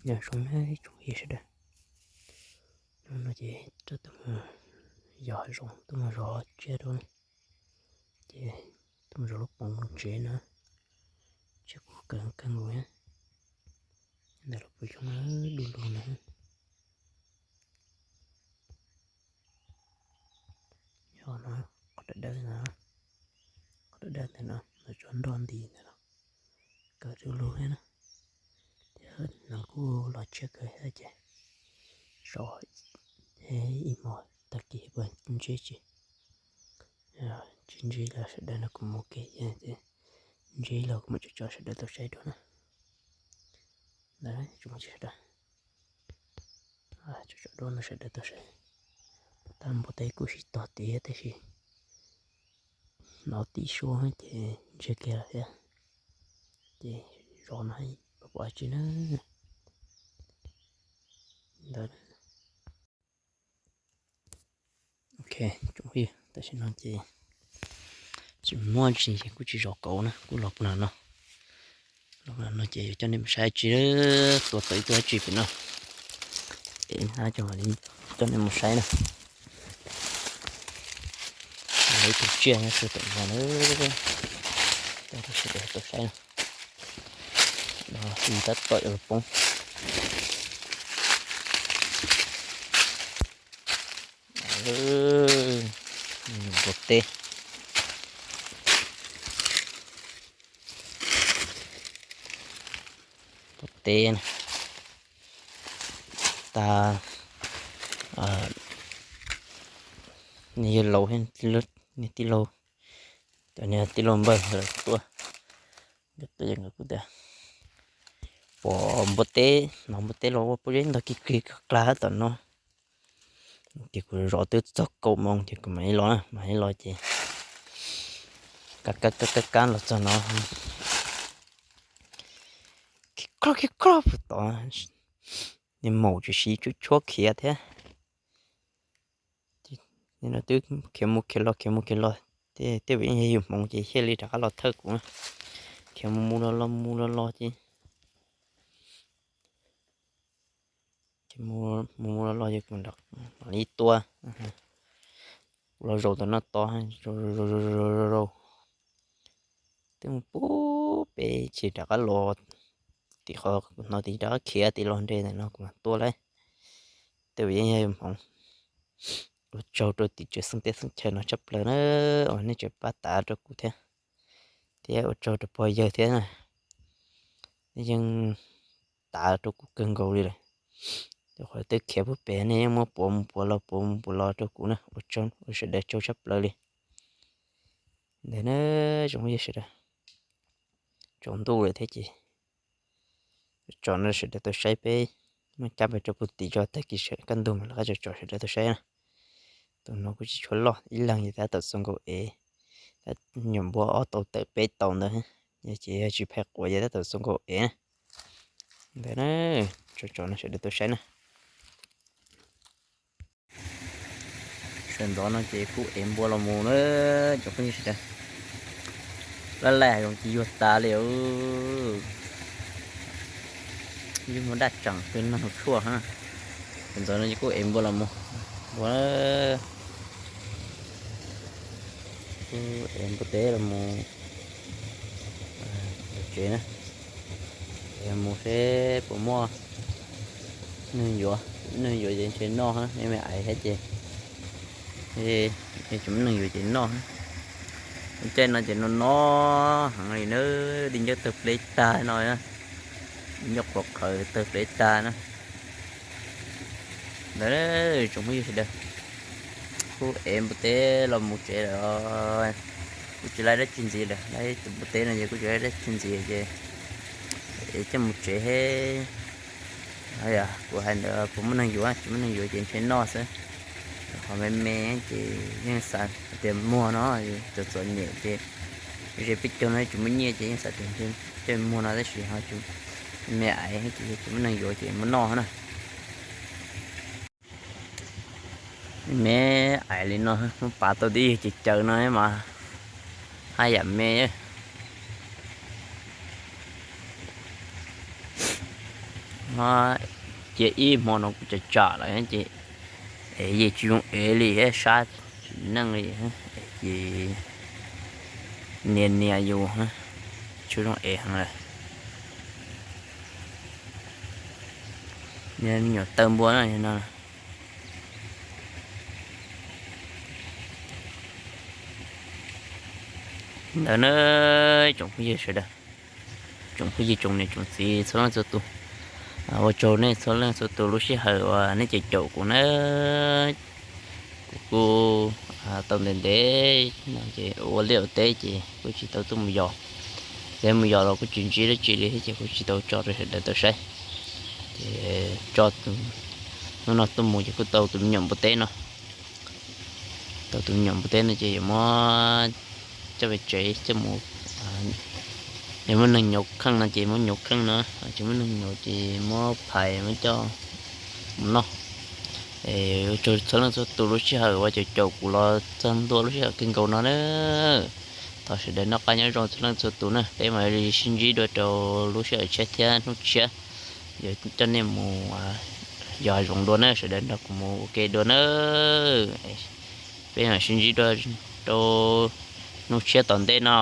Nyob zoo na tsoom phooj ywg sawv daws, hnub no ces rov tuaj mus yos hav zoov, tuaj mus zov tsiaj rau, ces tuaj mus zov lub poov tsev na, tsiaj kuj kawg kawg nkaus na, ntawm lub pob zeb du lug na. Yog no, qhov dawb dawb no, qhov dawb dawb ntawm no, nws tso nroj nti ntawm no, kawg du lug thiab na. Ces nws kuj los tsiaj kawg thiab ces zov ib hmos tag kis puas ntsib tsis, tsis ntsib los sawv daws nrog kuv mus ke, ntsib los kuv mam tso tso sawv daws tau saib dua na. Ntawd tso tso dua no sawv daws tau saib. Tab npua teb kuj sib tog tid tab sis hnov tib suab ces ntsiag kiag lawm thiab. Ces zov no pom pom tsis na. Ntawd. Ok, tsoom phooj ywg, tam sim no ces tsis muaj tsis ces kuj tsis zov kauv na, kuj los puag no. Los puag no ces yuav coj nej mus saib tsis, tua tau ib tug dab tsi pem no. Es hnab coj mam li coj nej mus saib na. Ib tug tsiaj nyob rau tom no na, coj rau sawv daws tau saib na. No tab tom yuav poob. Npua teb. Npua teb na. Tas, niag yawg laus, niag tij laug, cov niag tij laug npawg lawv tuaj, tuaj ces nkawd kuj tias pom npua teb, hnov npua teb los ua pob zeb ntog kig kig klag tom no. Ces kuv zov twb txog kaum moos ces kuv mam li los na, mam li los ces kab kab kab kab los txog no, kig klag kig klag puag tod, niag maum tsis siv tshuab tshuab khiav thiab. No twb khiav mus khiav los khiav mus khiav los, tej vim yog yus hmoov ces thiaj li rov qab los thawj kuv na. Khiav mus mus los los mus los los ces mus mus los los ces kuv mam li tua. Kuv los zaum tom no tod, zaum zaum zaum zaum, twb mus pub peb tsis rov qab los, tim qhov hnov tim rov qab khiav tim los nres ntawm no kuv mam tua lauj. Tej vim yog yus hmoov. Ua tsaug rau tim tsev xeeb teb xeeb chaw no tshaj plaws na, uas nej tseem pab tav rau kuv thiab, thiab ua tsaug rau pog yawg thiab na, nej yeej tav rau kuv kawg nkaus li lawm. Rau qhov twb khiav pub pem nej yeej muab puav mus puav los puav mus puav los rau kuv na, ua tsaug, ua sawv daws tsaug tshaj plaws li. Ntawd na, tsoom phooj ywg sawv daws, tsaus ntuj lawm thiab ces tso no sawv daws tau saib peb muaj cab pes rau puag tim tso tag kis sawv kaj ntug mam li qab tso tso sawv daws tau saib na. Tus no kuj tsis tshua loj, ib leeg ces tab tom txog nkaus ev, nyuam npua ob tau tawm peb tau ntawd, ces yog tsis phais quav ces tab tom txog nkaus ev na. Ntawd na, tso tso no sawv daws tau saib na. Sawv ntxov no ces kuj ev npua los mus na, tsoom phooj ywg sawv daws. Laj laj zoo tsis yuag tas li. Yeej muaj daj tseem peb noj tshuaj na. Sawv ntxov no ces kuj ev npua los mus, npua, kuj ev npua teb los mus tsev na. Ev mus seb puas muaj neeg yuav, neeg yuav ces ntshe noj, me me ais thiab ces tsis muaj neeg yuav ces noj. Caij no ces no no heev li na, di ncauj tawg pleb tag no, di ncauj qhuav qhawv tawg pleb tag na. Ntawd tsoom phooj ywg sawv daws, kuj ev npua teb los mus tsev lawm. Kuj tsis laib dab tsi ntxiv lawm, laib tus npua teb no ces kuj tsis laib dab tsi ntxiv ces ev coj mus tsev. Kuv hais ntawd puas muaj neeg yuav, tsis muaj neeg yuav ces ntshe noj xwb. Qhov me me ces yeej xav tias muag no, txom txom nyem ces ze peb caug no tsis muaj nyiaj ces yeej xav tias coj muag no tab sis ho me ais ces tsis muaj neeg yuav ces muab noj na. Me ais li no muab pav tau tib yam ces caws no mas haj yam me. Cia ib hmo no kuv cov tsam lawm ces es yeej tsis zoo ev li, sab tsis neej li, ces nias nias yus tsis zoo ev heev lawm. Niag me nyuam tawg npua no. Ntawd na, tsoom phooj ywg sawv daws, tsoom phooj ywg tsoom niam tsoom txiv txhua leej txhua tus, ua tsaug nej txhua leej txhua tus lub sij hawm uas nej caum caum kuv na. Kuv kuj tau ntev ntev no ces ua liaj ua teb ces kuj tsis tau tuaj mus yos, ces mus yos los kuj tsis ntsib dab tsi li thiab ces kuj tsis tau tso rau sawv daws tau saib. Ces tso hnub no tuaj mus ces kuj tau tus me nyuam npua teb no. Tau tus me nyuam npua teb no ces yuav muab coj pem tsev coj mus, yog muaj neeg nyuv kheej no ces muab nyuv kheej no, tsis muaj neeg nyuv ces muab phais muab coj mus noj. Ua tsaug txhua leej txhua tus lub sij hawm uas caum caum kuv los txog ntua lub sij hawm kawg nkaus no na. Thov sawv daws noj qab nyob zoo txhua leej txhua tus na, peb mam li sib ntsib dua rau lub sij hawm tshiab thiab hnub tshiab yuav coj nej mus yos hav zoov dua na, sawv daws nrog kuv mus ua ke dua na. Peb mam sib ntsib dua rau hnub tshiab tom ntej no.